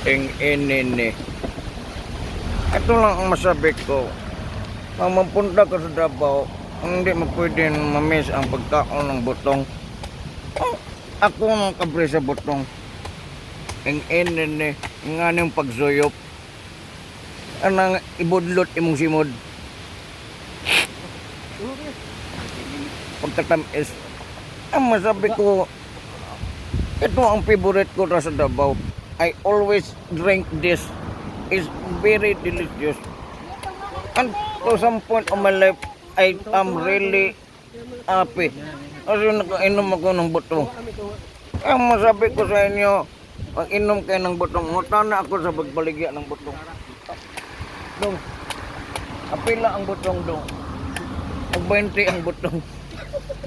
Ing inini. Ito lang ang masabi ko. Pag mapunta ka sa Davao, hindi mo pwedeng mamiss ang pagkaon ng butong. Oh, ako ang kabre sa butong. Ing inini, nga niyong pagsuyop. Anang ibudlot imong simod. Pagkatamis. Ang masabi ko, ito ang favorite ko sa Davao. I always drink this. It's very delicious. And to some point of my life, I am really happy. Kasi nakainom ako ng butong. Ang masabi ko sa inyo, pag inom kayo ng butong, nguta na ako sa pagbaligya ng butong. Dong, apila ang butong, dong. Og 20 ang butong.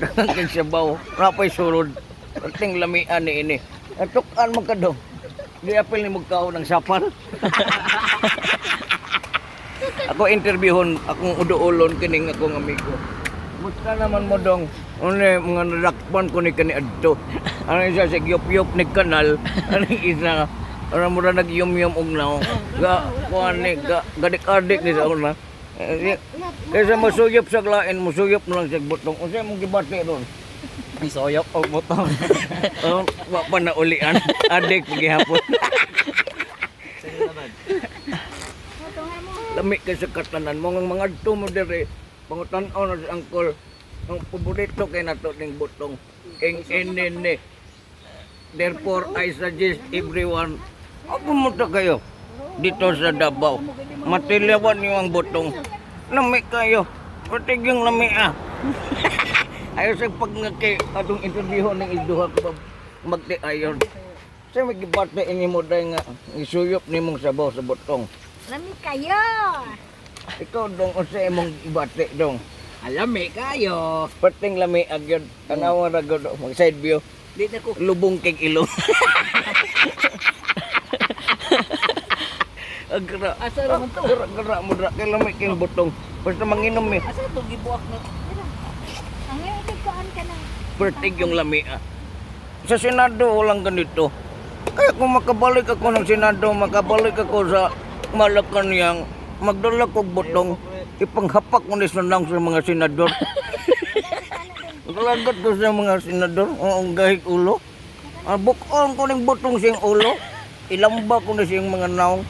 Daghang kay sabaw, napay sulod. Perting lamian ni ini. Atukan man ka, dong. Di apil ni magkaon ng sapal. Ako interviewon, akong uduolon kining akong amigo. Musta naman mo, dong? Ano mga nadakpan ko ni kani adto. Ano isa sa yop-yop ni kanal. Ano isa ano mo na nagyum-yum og naong. Ga kuan ni ga gadik-adik ni sa una. Eh, kaysa musuyop sa lain, musuyop na lang sa butong. Unsa imong gibati ron? Isuyop og butong. Oh, wa pa na ulian. Adik gihapon. Lami kay sa katanan mo ng mga adto mo diri. Pangutan-aw na si Uncle. Ang paborito kay nato ning butong. Ing inini. Therefore, I suggest everyone, oh, pumunta kayo dito sa Davao. Matilawan niyo ang butong. Lami kayo. Patig yung lami ah. Ayaw sa pag nga kay atong interview ng iduha ko magti ayon. Sa may gibate ini mo dahil nga isuyop nimong sabaw sa butong. Lami kayo. Ikaw, dong, unsa imong ibate, dong? Alami kayo. Perting lami agyod, tanawa ra gyud mag side view. Di na ko. Lubong kay ilong. Agra. Asa naman to? Agra agra mo dra kay lami kay butong. Basta manginom eh. Asa to gibuak na? Ang iyong ka na. Pertig yung lami ah. Sa Senado walang ganito. Kaya kung makabalik ako ng Senado, makabalik ako sa Malacanang, magdala kog butong, ipanghapak ko ni lang sa mga senador. Maglagot ko sa mga senador, oo, gahig ulo. Ah, bukon ko ning butong siyang ulo. Ilamba ko na siyang mga naong.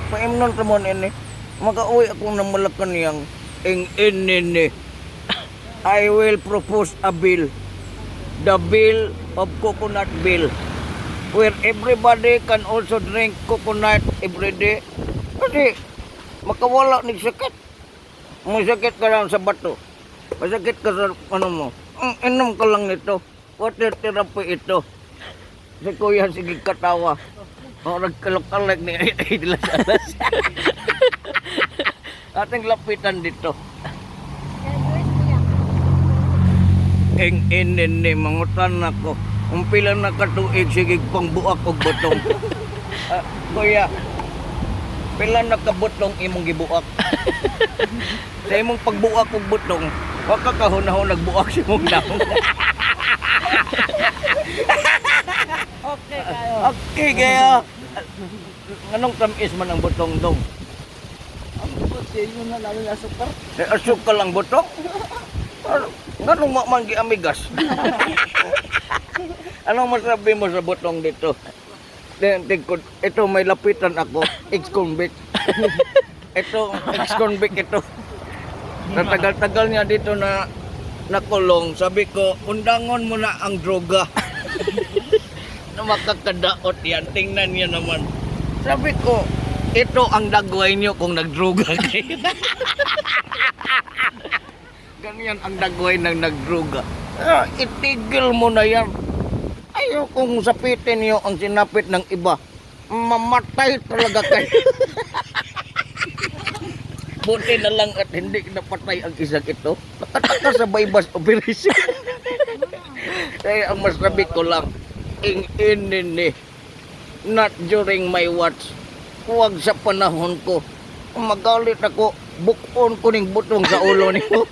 Paimnon sa mon ini. Makauwi ako ng Malacanang. Ing inini. I will propose a bill, the bill of coconut bill, where everybody can also drink coconut every day. Kasi makawala ni sakit. May sakit ka lang sa bato. May sakit ka sa ano mo. Inom ka lang nito. Water therapy ito. Si kuya sige katawa. Oh, nagkalok-kalak ni ay alas. Ating lapitan dito. Ing inini mangutan ako. Kung pila na katuig sige pangbuak og butong. Ah, kuya, pila na kabutong imong gibuak? Sa imong pagbuak og butong, wa ka kahunahon nagbuak sa imong naong. Okay kayo. Okay kaya. Anong tamis man ang butong, dong? Ang buti yun na lalo na sukar. Eh, asukal ang butong? Ano, nganong wa man giamigas? Anong masabi mo sa butong dito? Tingkod, ito may lapitan ako, ex-convict. Ito, ex-convict ito. Sa tagal-tagal niya dito na nakulong, sabi ko, undangon mo na ang droga. Na makakadaot yan, tingnan niya naman. Sabi ko, ito ang dagway niyo kung nagdroga kayo. Ganyan ang dagway ng nagdroga. Ah, itigil mo na yan. Ayaw kung sapitin niyo ang sinapit ng iba. Mamatay talaga kayo. Buti na lang at hindi napatay ang isang ito. Nakataka sa bypass operation. Kaya ang masabi ko lang, ing inini, not during my watch. Huwag sa panahon ko. Kung magalit ako, bukon ko ning butong sa ulo niyo.